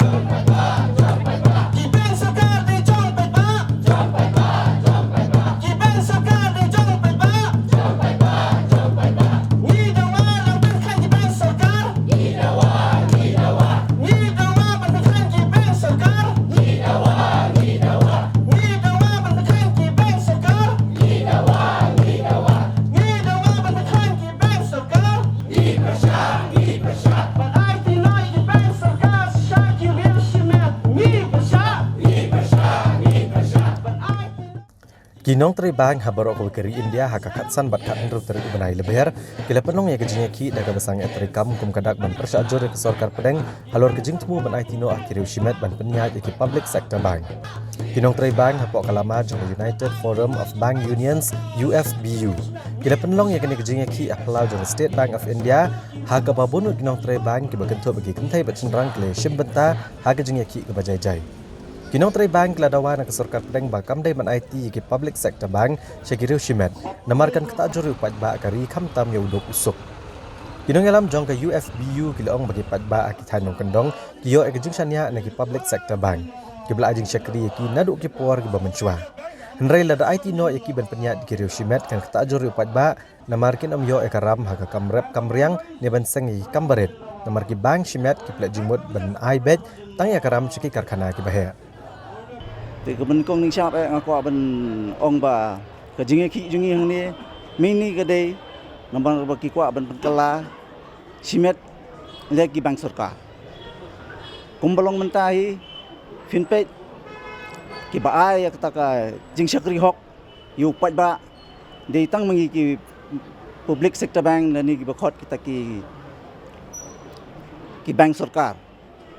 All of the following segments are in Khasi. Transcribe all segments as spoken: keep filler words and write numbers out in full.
Ki bank sorkar dei jong paidbah. Ki bank sorkar dei jong paidbah. Ngi dawa ban pynkhlaiñ ki bank sorkar. Ngi dawa ban pynkhlaiñ ki bank sorkar. Ngi dawa ban pynkhlaiñ ki bank sorkar. Ngi dawa ban pynkhlaiñ ki bank sorkar. Ngi pyrshah, ngi pyrshah. Ban aiti noh ïa ki bank sorkar sha ki riew shimet. Ngi pyrshah, ngi pyrshah, ngi pyrshah. Ban aiti noh. Ki nongtrei bank ha baroh kawei ka ri India ha ka khatsan bad khathynriew tarik u bnai Lber ki la pynlong ïa ka jingïakhih da kaba sangeh treikam kum ka dak ban pyrshah jur ïa ka sorkar pdeng halor ka jingthmu ban aiti noh ha ki riew shimet ban pynïaid ïa ki public sector bank. Ki nongtrei bank hapoh ka lama jong ka United Forum of Bank Unions, U F B U, ki la pynlong ïa kane ka jingïakhih ha phyllaw jong ka State Bank of India, ha kaba bun ki nongtrei bank kiba kynthup ïa ki kynthei bad shynrang ki la shim bynta ha ka jingïakhih kaba jai jai. Ki nongtrei bank ki la dawa na ka sorkar pdeng ba kam dei ban aiti ïa ki public sector bank sha ki riew shimet, namar kan ktah jur ïa u paidbah ka ri khamtam ïa u duk u suk. Ki nongïalam jong ka U F B U ki la ong ba ki paidbah ha ki thaiñ nongkyndong ki ïoh ïa ka jingshaniah na ki public sector bank, kiba la ai jingshakri ïa ki naduh ki por kiba mynshuwa. Hynrei lada aiti noh ïa ki ban pynïaid ïa ki riew shimet kan ktah jur ïa u paidbah, namar kin ym ïoh ïa ka ram ha ka kam rep kam riang ne ban seng ïa ki kam barit. Namar ki bank shimet ki pynleit jingmut ban ai beit tang ïa ka ram sha ki karkhana kiba heh. Te ka ban kong ning shap eh nga kwah ban ong ba ka jingïakhih jong ngi hangne mynne ka dei namar ba ki kwah ban pynkylla shimet ïa ki bank sorkar. Kumba long mynta hi phin peit kiba ai ïa kata ka jingshakri hok ïa u paidbah dei tang ma ngi ki public sector bank lane kiba khot kita ki, ki bank sorkar,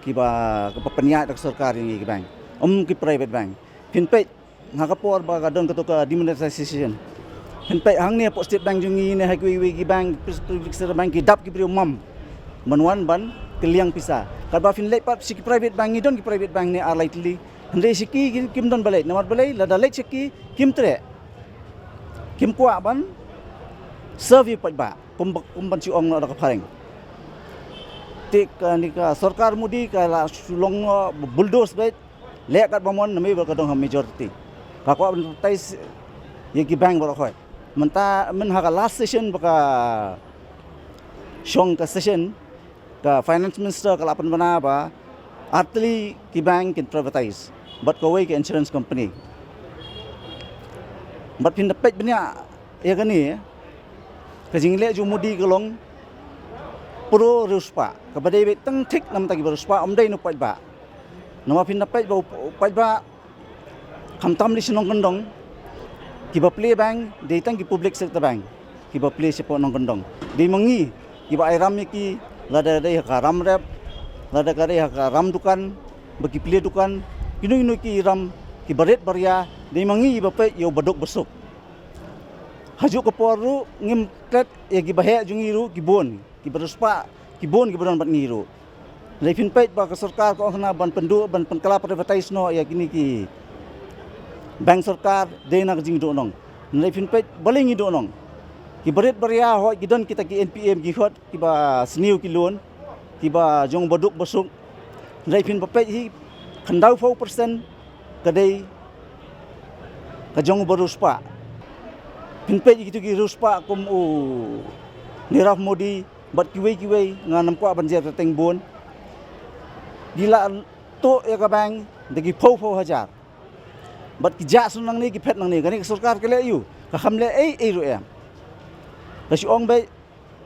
kiba, kiba pynïaid da ka sorkar ïa ngi ki bank, ym ki private bank. Phin peit ha ka por ba ka don kato ka demonetization, phin peit hangne hapoh State Bank jong ngi ne ha kiwei kiwei ki bank, public sector bank, ki dap ki briew mam ban wan ban kylliang pisa. Katba phin leit pat sha ki private bank, ngi don ki private bank ne ar lai tylli. Hynrei sha ki kim don ba leit, namar balei? Lada leit sha ki kim treh, kim kwah ban serve ïa u paidbah kum ba, kum ban shu ong noh da ka phareng. Te kane ka sorkar Modi ka la shu long noh bulldoze beit, leh katba mon namar ba ka don ha majority. Ka kwah ban privatize ïa ki bank baroh khoit. Mynta myn ha ka last session ba ka shong ka session, ka finance minister ka la pynbna ba artylli ki bank kin privatize bad kawei ka insurance company. Bad phin da peit bniah ïa kane, ka jingleh jong u Modi ka long pro riewspah, kaba dei beit tang thik namar ki ba riewspah, ym dei na u paidbah. Namar phin da peit ba u paidbah khamtam dei sha nongkyndong, kiba plie bank dei tang ki public sector bank, kiba plie shapoh nongkyndong. Dei ma ngi kiba ai ram ïa ki, lada dei ha ka ram rep, lada ka dei ha ka ram dukan, ba ki plie dukan, kino kino ki ram kiba rit ba ria, dei ma ngi ba peit ïa u baduk basuk. Hajuh ka por ruh ngim klet ïa kiba heh jong ngi ruh ki bun, kiba riewspah ki bun kiba don bad ngi ruh. Hynrei phin peit ba ka sorkar ka ong khana ban pynduh, ban pynkylla privatize noh ïa kine ki bank sorkar, dei na ka jingduhnong. Hynrei phin peit balei ngi duhnong. Kiba rit ba ria hooid ki don kita ki N P A ki khot, kiba sniew ki loan, kiba jong baduk basuk. Hynrei phin ba peit hi khyndaiphew percent ka dei ka jong u ba riewspah. Phin peit ïa kitu ki riewspah kum u Nirav Modi bad kiwei kiwei, ngan ym kwah ban jer kyrteng bun. Ki la tuh ïa ka bank da ki phew phew hajar. Bad ki jah shu nangne ki phet nangne, kane ka sorkar ka leh aïu? Ka kham leh ei ei ruh em. Ka shu ong beit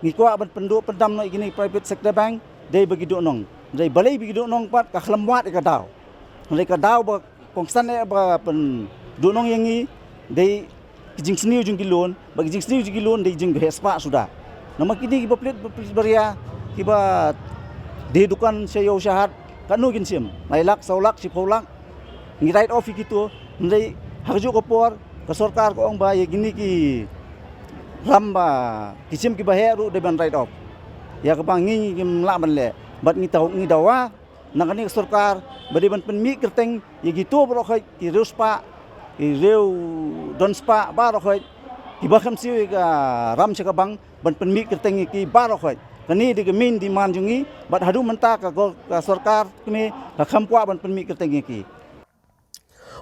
ngi kwah ban pynduh pyndam noh ïa kine private sector bank, dei ba ki duhnong. Dei balei ba ki duhnong pat, ka khlem wad ïa ka daw. Hynrei ka daw ba kongsan eh ba pynduhnong ïa ngi dei ki jingsniew jong ki loan, ba ki jingsniew jong ki loan dei jingba heh spah suda. Namar kine kiba plie, ba plie ba ria, kiba die dukan sha ïew sha hat, katno kin shim? Lai lak, saw lak, shiphew lak. Ngi write off ïa kito, hynrei ha kajuh ka por ka sorkar ka ong ba ïa kine ki ram ba ki shim kiba heh ruh dei ban write off. Ïa kaba ngi ngim lah ban leh. Bad ngi taw, ngi dawa na kane ka sorkar ba dei ban pynmih kyrteng ïa kito baroh khoit ki riewspah, ki riew don spah baroh khoit, kiba kham siew ïa ka ram sha ka bank, ban pynmih kyrteng ïa ki baroh khoit. Kane dei ka main demand jong ngi, bad haduh mynta ka, ka sorkar kane ka kham kwah ban pynmih kyrteng ïa ki.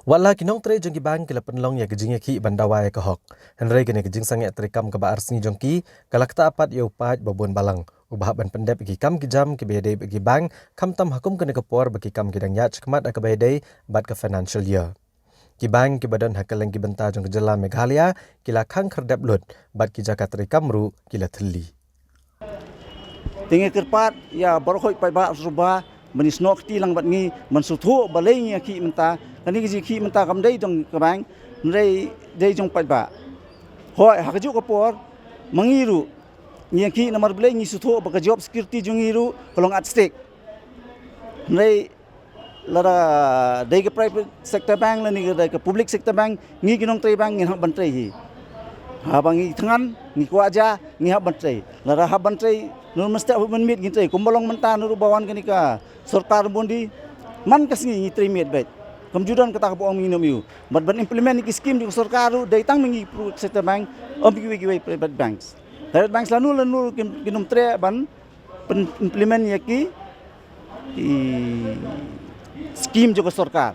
Wat la ki nongtrei jong ki bank ki la pynlong ïa ka jingïakhih ban dawa ïa ka hok, hynrei kane ka jingsangeh treikam kaba ar sngi jong ki ka la ktah pat ïa u paid ba bun balang uba hap ban pyndep ïa ki kam ki jam kiba ïadei bad ki bank, khamtam ha kum kane ka por ba ki kam ki dang ïaid shakhmat ha kaba ïadei bad ka financial year. Ki bank kiba don ha kylleng ki bynta jong ka jylla Meghalaya ki la khang khyrdep lut, bad ki jaka treikam ruh ki la thylli. Te ngi kyrpad ïa baroh paidbah ruh ba ban ïasnoh kti lang bad ngi, ban sngewthuh balei ngi ïakhih mynta. Kane ka jingïakhih mynta kam dei jong ka bank, hynrei dei jong paidbah. Hooid, ha kajuh ka por ma ngi ruh ngi ïakhih namar balei, ngi sngewthuh ba ka job security jong ngi ruh ka long at stake. Hynrei lada dei ka private sector bank lane ka dei ka public sector bank, ngi ki nongtrei bank ngin hap ban trei hi. Haba ngi thngan, ngi kwah ja, ngi hap ban trei. Lada hap ban trei, ngi mesti hap ban miet ngin trei. Kumba long mynta, naduh ba wan kane ka sorkar Modi, man ka sngi ngi trei miet beit. Kam ju don kata kaba ong ngi nym ïoh. Bad ban implement ïa ki skim jong ka sorkar ruh dei tang ma ngi private sector bank, ym kiwei kiwei private banks. Private banks lano lano ki, ki nym treh ban pyn-, implement ïa ki, ki skim jong ka sorkar.